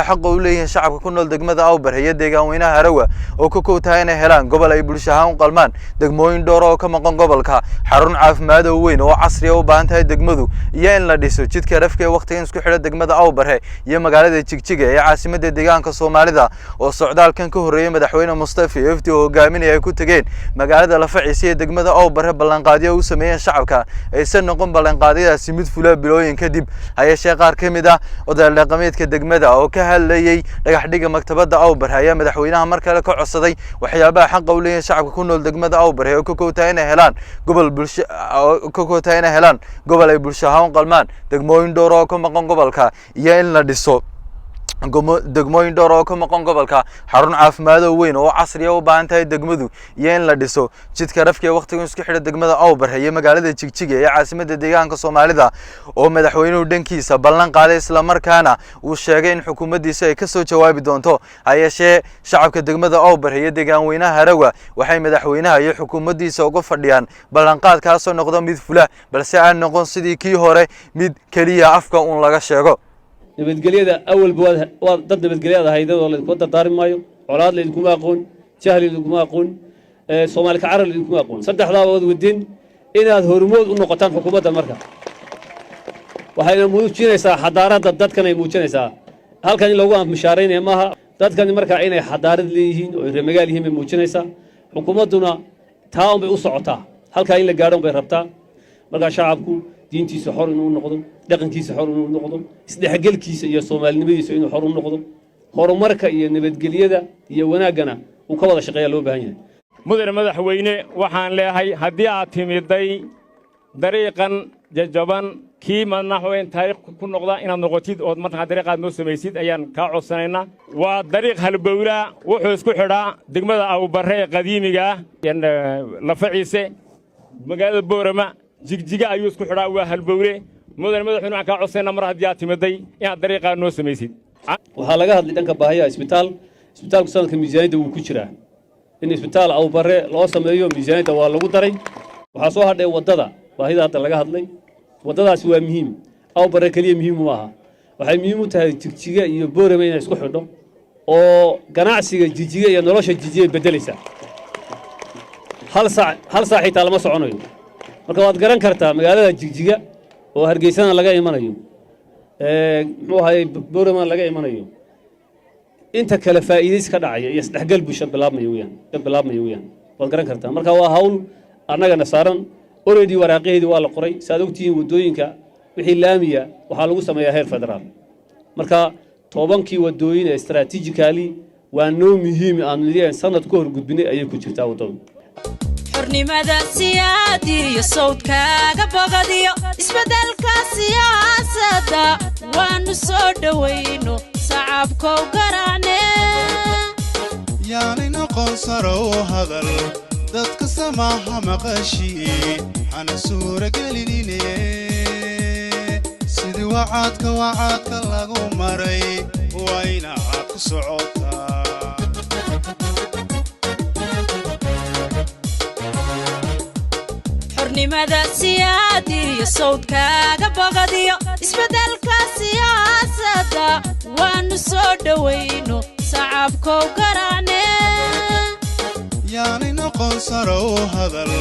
A: xaqa u leeyihiin shacabka ku nool degmada Awbare iyo deegaan weynaha Harawa, oo ka kow tahay inay helaan gobol ay bulsho ahaan u qalmaan, degmooyin dhowr oo ka maqan gobolka, xarun caafimaad oo weyn oo casri ah u baahan tahay degmadu, iyo in la dhiso jidka rafka ee waqtigan isku xidha degmada Awbare iyo magaalada Jigjiga ee caasimadda deegaanka Soomaalida. Oo socdaalkan ka horreeyay madaxweyne Mustafa iyo wafdi uu hogaaminaya ay ku tegeen magaalada Lafaciisa ee degmada Awbare, ballanqaadyo u sameeyeen shacabka aysan noqon ballanqaadyadaasi mid fula bilooyin kadib. Hayeeshee qaar ka mid ah odayaal dhaqameedka degmada oo ka hadlayay dhagax dhigga maktabadda Awbare ayaa madaxweynaha mar kale ka codsaday waxyaabaha xaqa u leeyihiin shacabka ku nool degmada Awbare, oo ka kowtahay inay helaan gobol bulsho oo ka kowtahay inay helaan gobol ay bulsho ahaan u qalmaan, degmooyin dhowr oo ka maqan gobolka, iyo in la dhiso Degmooyin dhowr oo ka maqan gobolka, xarun caafimaad oo weyn oo casriya u baahan tahay degmadu, iyo in la dhiso jidka rafka ee waqtigan isku xidha degmada Awbarre iyo magaalada Jigjiga ee caasimadda deegaanka Soomaalida, oo madaxweynuhu dhankiisa ballan qaaday, islamarkaana uu sheegay in xukuumaddiisa ay kasoo jawaabi doonto. Ha yeeshee, shacabka degmada Awbarre iyo deegaan weynaha Harawa waxay madaxweynaha iyo xukuumaddiisa uga fadhiyaan ballanqaadkaasoo noqdo mid fula, balse aan noqon sidii kii hore, mid keliya afka uun laga sheego.
T: Nabadgelyada awalba waad dad nabadgelyada ahayd oo laydinkuma dardaari maayo. Colaad laydinkuma aqoon, jahli laydinkuma aqoon, Soomaali ka carar laydinkuma aqoon. Saddexdaaba waad wadeen inaad hormood u noqotaan xukuumadda. Marka waxayna muujinaysaa xadaaradda dadkan ay muujinaysaa. Halkan in lagu mishaaraynaya maaha dadkani, markaa inay xadaarad leeyihiin oo ay reer magaal yihiin bay muujinaysaa. Xukuumadduna taa unbay u socotaa, halkaa in la gaadho unbay rabtaa. Markaa shacabku diintiisa xor inuu noqdo, dhaqankiisa xor inuu noqdo, isdhexgelkiisa iyo soomaalinimadiisa inuu xor u noqdo, horumarka iyo nabadgelyada iyo wanaaggana uu ka wada shaqeeya loo baahan yahay.
U: Mudane madaxweyne, waxaan leeyahay haddii aad timiday dariiqan jajaban, kii madaxweyne taariikh ku noqda inaad noqotid ood markaa dariiqaad noo samaysid ayaan kaa codsanaynaa. Waa dariiq halbowlaa, wuxuu isku xidhaa degmada Awbarre ee qadiimiga ah, Lafaciise, magaalada Boorama, Jigjiga ayuu isku xidhaa. Waa halbowle. Mudane madaxweyne, waxaan kaa codsanaynaa mar haddii aad timiday inaad dariiqaa noo samaysid.
T: Waxaa laga hadlay dhanka baahiyaha isbitaal. Isbitaalku sanadka miisaaniyadda wuu ku jiraa. In isbitaal Awbarre loo sameeyo miisaaniyadda waa lagu daray. Waxaa soo hadhay waddada, baahida hadda laga hadlay. Waddadaasi waa muhiim. Awbarre keliya muhiim uma aha, waxay muhiim u tahay Jigjiga iyo Boorama inay isku xidho, oo ganacsiga Jigjiga iyo nolosha Jigjiga beddelaysaa. Hal saac, hal saac xitaa lama soconayo. Marka waad garan kartaa magaalada Jigjiga oo Hargeysana laga imanayo, muxuu ahaye, Boorama laga imanayo, inta kale faa'iidays ka dhacaya iyo isdhexgal bulsho bilaabmaya weyaan, bilaabmaya weyaan. Waad garan kartaa. Marka waa hawl annagana saaran. Already waraaqaheedii waa la qoray. Saad ogtihiin, waddooyinka wixii laamiya waxaa lagu sameeyaa heer federaal. Marka 10kii waddooyin ee strategically waa noo muhiim aanu nidhi sanad ka hor gudbinay ayay ku jirtaa waddadu.
X: Xornimada siyaadiyo sawdkaaga bogadiyo isbeddelka siyaasadda waannu soo dhowayno, sacabkow garaacne.
B: Yaanay noqon sarow hadal dadka samaaha maqashii, hana suuragelinine sidii wacadka lagu maray waa inaad ku socotaa.
X: Xornimada siyaadiyo sawdkaaga bogadiyo isbeddelka siyaasadda waannu soo dhowayno, sacabkow garaacne.
B: Yaanay noqon sarow hadal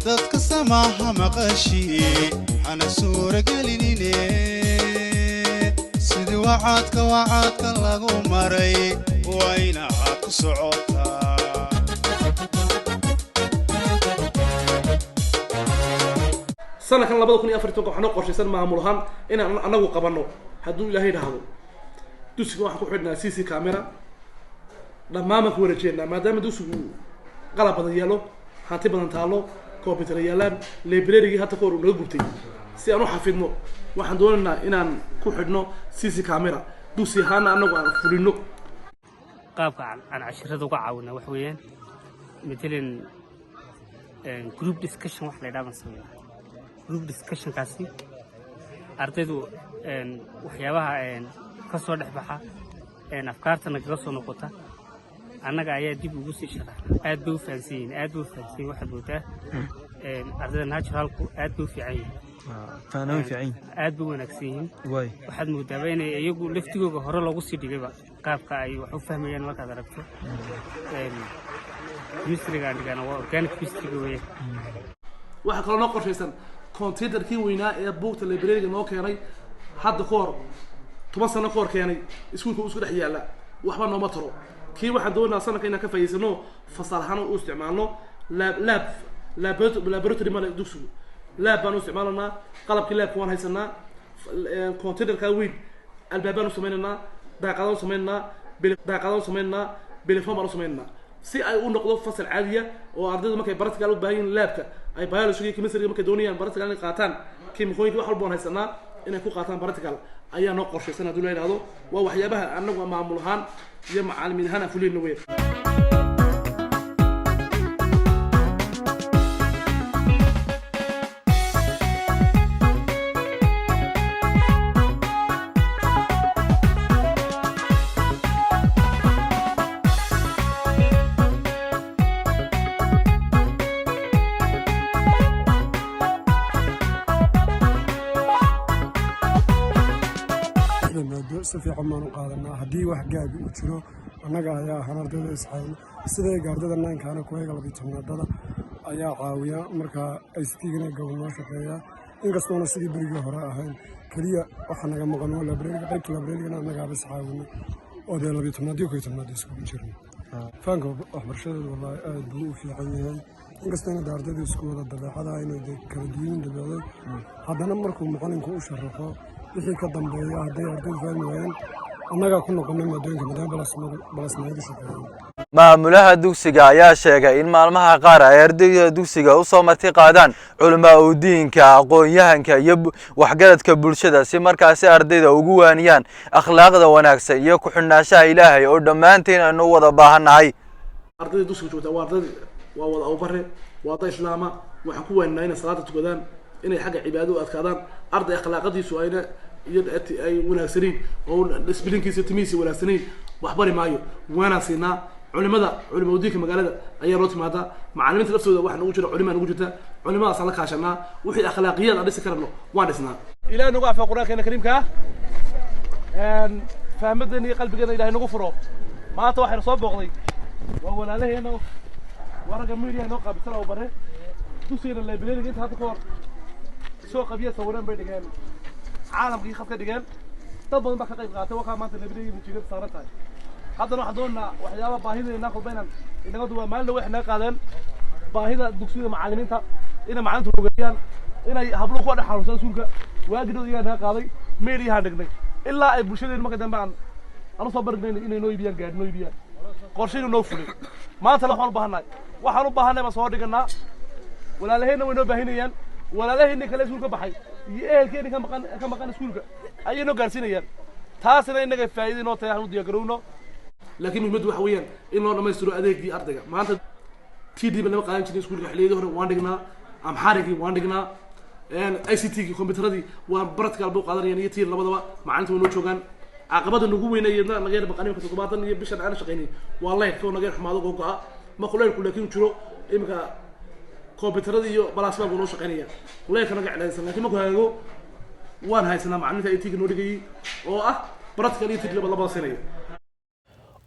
B: dadka samaaha maqashii, hana suuragelinine sidii wacadka lagu maray waa inaad ku socotaa.
D: Sanadkan 2014-ka waxaa noo qorshaysan maamul ahaan inaan anagu qabanno, hadduu Ilaahay idhaahdo, dugsiga waxaan ku xidhnaa CC camera dhammaan baan ku wareejeynaa, maadaama dugsigu qalab badan yaalo, hanti badan taalo, computer yaalaan, librarygii hadda ka hor uu naga gubtay. Si aan u xafidno, waxaan doonaynaa inaan ku xidhno CC camera, dugsi ahaana anagu aan fulino.
E: Qaabka aan cashirada uga caawina waxa weeyaan, matalan group discussion wax la yidhaha baan sameynaa. Group discussionkaasi ardaydu waxyaabaha ka soo dhex baxa, afkaartana kaga soo noqota, annaga ayaa dib ugu sii sharaxna. Aad bay u fahansan yihiin, aad bay u fahansan yihiin. Waxaad moodaa ardayda naturalku aad bay u fiican yihiin.
A: Fahanaan fiican yihiin.
E: Aad bay u wanaagsan yihiin. Waxaad moodaaba inay iyagu laftigooga hore loogu sii dhigayba qaabka ay wax u fahmayaan markaad aragto. Chemistryga aan dhigana waa organic chemistryga weeye.
D: Waxaa kaloo noo qorshaysan containerkii weynaa ee buugta librariga noo keenay hadda ka hor, 10 sano ka hor keenay, iskuulka uu isku dhex yaalla, waxba nooma taro. Kii waxaan doonaynaa sanadka inaan ka faa'iidaysano, fasal ahaan u isticmaalno. Lab laboratory male dugsigu, lab baan u isticmaalanaa. Qalabkii labka waan haysanaa. Containerka weyn albaabaan u sameynaynaa, daaqadaan u sameynaynaa, daaqadaan u sameynaynaa, bilifon baan u sameynaynaa, si ay u noqdo fasal caadiya oo ardaydu markay practical u baahan yihiin labka ay biology iyo chemistry markay doonayaan practical inay qaataan, kiimikooyinka wax walba waan haysanaa. Inay ku qaataan practical ayaa noo qorshaysan haddii la yidhahdo. Waa waxyaabaha annagu maamul ahaan iyo macallimiin ahaan aan fuliyeyno weyn.
Q: Maado si fiican baan u qaadanaa. Haddii wax gaabi uu jiro, annaga ayaa ahaan ardayda iscaawina. Sida ardayda ninekaana kuwayaga 12aadada ayaa caawiya. Marka ICT-gana gobol noo shaqeeya, inkastoona sidii berigii hore ahayn. Keliya waxa naga maqan waa library-ga, qaybta library-gana annagaaba iscaawina oo dee 12aad iyo 11aad iskugu jirno. Fahanka waxbarashadeedu wallaahi aad buu u fiican yahay, inkastoo de ardaydu isku wada dabeecada inay de kala duwan dabeecdo, haddana markuu macalinku u sharaxo wixii ka dambeeya, hadday ardaydu fahmi waayaan, annagaa ku noqonay maadooyinka maadaama plasma-yadu shaqeeyaan.
A: Maamulaha dugsiga ayaa sheegay in maalmaha qaar ay ardayda dugsiga usoo marti qaadaan culamaa udiinka, aqoon-yahanka iyo waxgaradka bulshada, si markaasi ardayda ugu waaniyaan akhlaaqda wanaagsan iyo ku-xidhnaanshaha Ilaahay oo dhammaanteen aynu u wada baahannahay.
D: Ardayda dugsiga joogta waa arday, waa wada Awbare, waa arday Islaama. Waxaan ku waaninaa inay salaada tukadaan, inay xagga cibaadada u adkaadaan. Arday akhlaaqadiisu ayna iyo ay wanaagsanayn oo discipline-kiisa, timihiisa wanaagsanayn, wax bari maayo. Waanaan siinaa culimada, culima udiinka magaalada ayaa loo timaadaa. Macalimiinta laftooda waxaa nagu jira culimaa nagu jirta, culimadaasaan la kaashanaa. Wixii akhlaaqiyaad aan dhisi karano waan dhisnaa. Ilahay nagu afiyo Qur-aankeena kariimka ah, fahmadeena iyo qalbigeena Ilahay nagu furo. Maanta waxaynu soo booqday waa walaalaheena, waa ragga media noo qaabilsan oo bare dugsigeena library-ga. Inta hadda ka hor soo qabiya sawireen bay dhigeen, caalamkii khadka dhigeen, dad badan baa ka qayb qaatay. Wakaa maanta library-ga jiingada saaran tahay. Haddana waxaan doonaynaa waxyaaba baahideena kolba inaan inaga duwa. Maalin waxay naga qaadeen baahida dugsiyada macallimiinta, inay macallinta rogeeyaan, inay habluhu ku dhex xanuunsan iskuulka. Waagidhood iyagaa naga qaaday, meediyahaan dhignay ilaa ay bulshadeenu marka dambe aan usoo barignay inay noo iibiyaan gaadhi, noo iibiyaan. Qorshaynu noo fulay. Maantana waxaan u baahannahay, waxaan u baahannahay baan soo dhiganaa. Walaalaheenna way noo baahinayaan, walaalaheenni kale iskuulka baxay iyo ehelkeenni ka maqan iskuulka ayay noo gaarsiinayaan. Taasina innaga faa'iida inoo tahay, aan u diyaargarowno. Laakiin muhiimaddu waxa weeyaan in loo dhamaystiro adeegii ardayga. Maanta TD ba lama qaadan jirin iskuulka xilliyadii hore, waan dhignaa. Amxaarigii waan dhignaa, ICT-gii, kombiyuutaradii waa practical buu qaadanayaan iyo tiir labadaba. Macalinta way noo joogaan. Caqabada nagu weynay naga yar baqan imika toddobaatan iyo bishan aan shaqaynay waa leyrka oo naga yar xumaado, gogo'a markuu leyrku laakiin jiro. Imika kombiyuutaradii iyo plasma buu noo shaqaynaya, leyrka naga celaynsan, laakiin markuu hagaago waan haysanaa macalinta IT-ga noo dhigayay oo ah practical iyo tiir labada siinaya.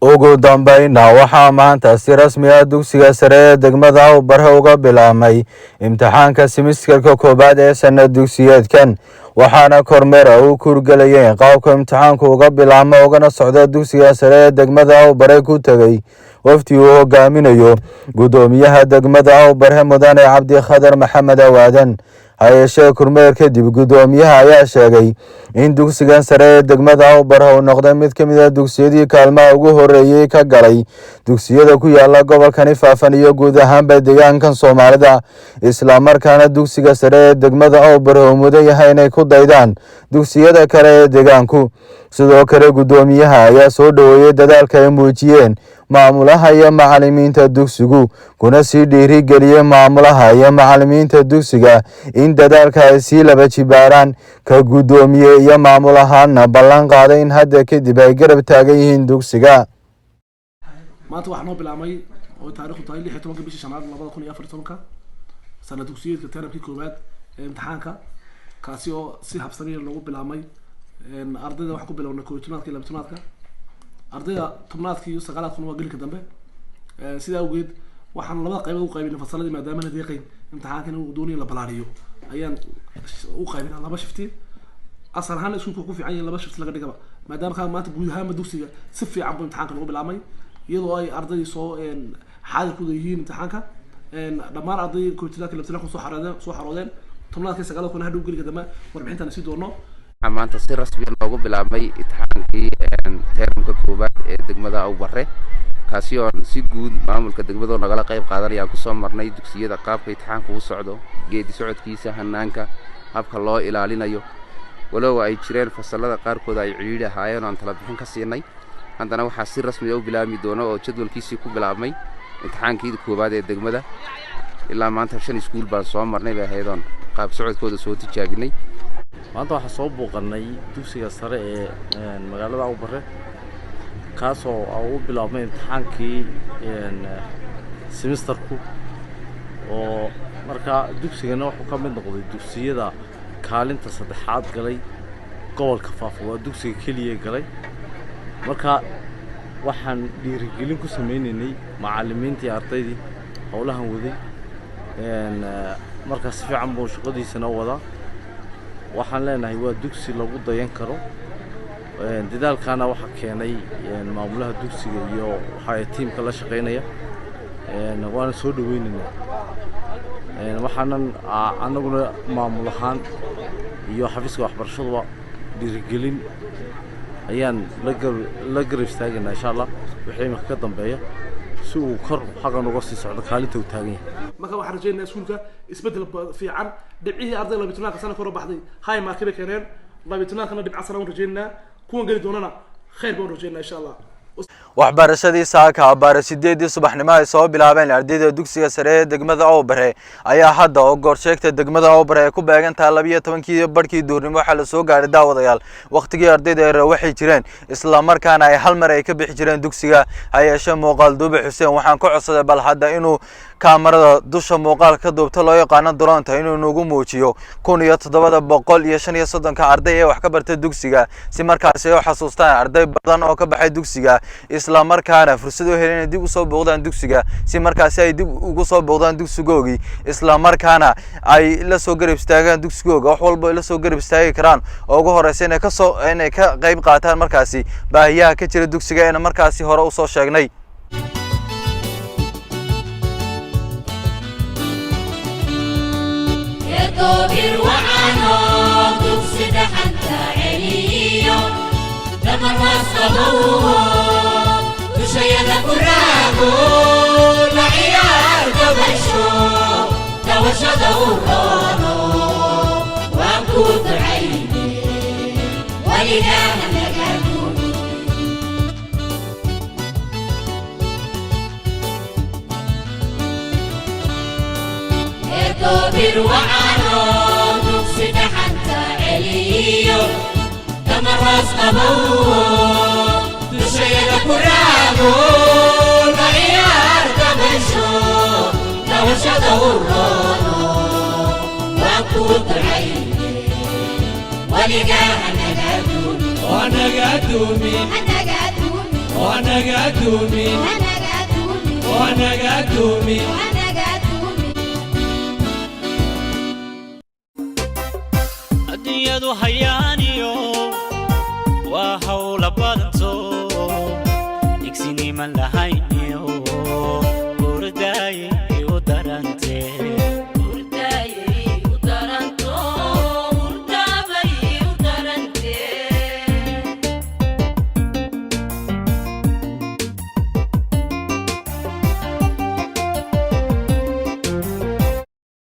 A: Ugu dambeynna, waxaa maanta si rasmi ah dugsiga sare ee degmada Awbarre uga bilaabmay imtixaanka simisterka koowaad ee sanad dugsiyeedkan, waxaana kormeera u kuurgelayeen qaabka imtixaanku uga bilaabmo ugana socdo dugsiga sare ee degmada Awbarre ku tegey wafdi uu hogaaminayo guddoomiyaha degmada Awbarre, mudane Cabdikhadar Maxamed Awaadan. Hayeeshee kormeer kadib, guddoomiyaha ayaa sheegay in dugsigan sare ee degmada Awbarre uu noqday mid ka mid ah dugsiyadii kaalmaha ugu horeeyey ka galay dugsiyada ku yaala gobolkani Faafan iyo guud ahaanba deegaankan Soomaalida, islamarkaana dugsiga sare ee degmada Awbarre uu mudan yahay inay ku daydaan dugsiyada kale ee deegaanku. Sidoo kale, guddoomiyaha ayaa soo dhoweeyey dadaalka ay muujiyeen maamulaha iyo macalimiinta dugsigu, kuna sii dhiirigeliyey maamulaha iyo macalimiinta dugsiga in dadaalka ay sii laba jibaaraan, ka guddoomiye iyo maamul ahaanna ballan qaaday in hadda kadib ay garab taagan yihiin dugsiga.
D: Maanta waxaa noo bilaabmay oo taariikhdu tahay 16-ka bishii shanaad 2014-ka sanad dugsiyeedka termkii koowaad ee imtixaanka, kaasi oo si habsamiya loogu bilaabmay. Ardayda waxaan ku bilownay 11aadka iyo 12aadka, ardayda 10aadka iyo 9aadkuna waa gelinka dambe. Sidaa awgeed waxaan labada qaybood u qaybinay fasaladii, maadaama la deeqayn imtixaanka in uu doonayo la balaariyo ayaan u qaybinaa laba shifti. Asal ahaan iskuulka ku fiican yahay laba shifti laga dhigaba, maadaama kaa maanta guud ahaanba dugsiga si fiican buu imtixaanka lagu bilaabmay, iyadoo ay ardaydii soo xaadir kuda yihiin imtixaanka. Dhammaan arday 11aadka, 12aadka soo xaroodeen, 10aadka, 9aadkuna hadhow geliga dambe warbixintaan sii doono.
G: Waxaa maanta si rasmi ah loogu bilaabmay imtixaankii termka koowaad ee degmada Awbarre, kaasi oon si guud maamulka degmada oo nagala qayb qaadanaya aan kusoo marnay dugsiyada, qaabka imtixaanku u socdo, geedi socodkiisa, hanaanka, habka loo ilaalinayo. Walow ay jireen fasallada qaarkood ay cidhiidhi ahaayeen oo aan tala bixin ka siinay, haddana waxaa si rasmiya u bilaabmi doona oo jadwalkiisii ku bilaabmay imtixaankii koowaad ee degmada. Ilaa maanta 5 iskuul baan soo marnay bay ahayd oon qaab socodkooda soo tijaabinay.
F: Maanta waxaan soo booqannay dugsiga sare ee magaalada Awbare, kaasoo u bilaabmay imtixaankii semesterku, oo markaa dugsigana wuxuu ka mid noqday dugsiyada kaalinta saddexaad galay gobolka Faafa. Waa dugsiga keliya galay. Marka waxaan dhiirigelin ku sameynaynay macallimiintii, ardaydii howlahan waday. Markaa si fiican buu shaqadiisana u wadaa. Waxaan leenahay waa dugsi lagu dayan karo. Dadaalkaana waxaa keenay maamulaha dugsiga iyo waxaa tiimka la shaqaynaya, waana soo dhaweynaynaa. Waxaanan annaguna maamul ahaan iyo xafiiska waxbarashaduba dhiirigelin ayaan la garab istaagaynaa, insha Allah, wixii imika ka dambeeya, si uu kor xaqan uga sii socdo kaalinta uu taagan yahay.
D: Marka waxaan rajaynayaa iskuulka isbeddel fiican. Dhibcihii arday 12-ka sana kor u baxday high mark bay keeneen, 12-kana dhibca sana u rajaynaynaa, kuwan geli doonana khayr baan u rajaynaa, insha Allah.
A: Waxbarashadii saaka abbaare 8-dii subaxnimo ay soo bilaabeen ardayda dugsiga sare ee degmada Awbare ayaa hadda oo goorsheegta degmada Awbare ay ku beegan tahay 12-kii barhkii duhurnimo waxaa la soo gaadhay, daawadayaal, wakhtigii ardayda ay rawaxi jireen, isla markaana ay hal mar ay ka bixi jireen dugsiga. Ha yeeshee muuqaal duube Xuseen waxaan ku codsaday bal hadda inuu kaamarada dusha muuqaalka ka duubta, loo yaqaano drone-ta, inuu nagu muujiyo 1735-ka arday ee wax ka barta dugsiga, si markaasi ay u xasuustaan arday badan oo ka baxay dugsiga, isla markaana fursad u helin inay dib usoo booqdaan dugsiga, si markaasi ay dib ugu soo booqdaan dugsigoogii, isla markaana ay la soo garab istaagaan dugsigooga wax walba ay la soo garab istaagi karaan, oo ugu horeysa inay ka qayb qaataan markaasi baahiyaha ka jira dugsiga eena markaasi hore usoo sheegnay.
X: Eedobir wacano dugsi dhaxanta celiyo, damar hoos qabowo dushayada ku raago, la ciyaar dabaysho dawashada u roono. Waan ku ducayne, weligaa hanaga dumin. Eedobir wacano dugsi dhaxanta celiyo, damar hoos qabowo dushayada ku raago, la ciyaar dabaysho dawashada u roono. Waan ku ducayne, weligaa hanaga dumin.
N: Hanaga dumin.
X: Hanaga dumin.
N: Hanaga dumin.
X: Hanaga dumin.
N: Hanaga dumin.
X: Hanaga dumin.
W: Adduunyadu hayaaniyo waa hawla badanto, igsiniman lahayno.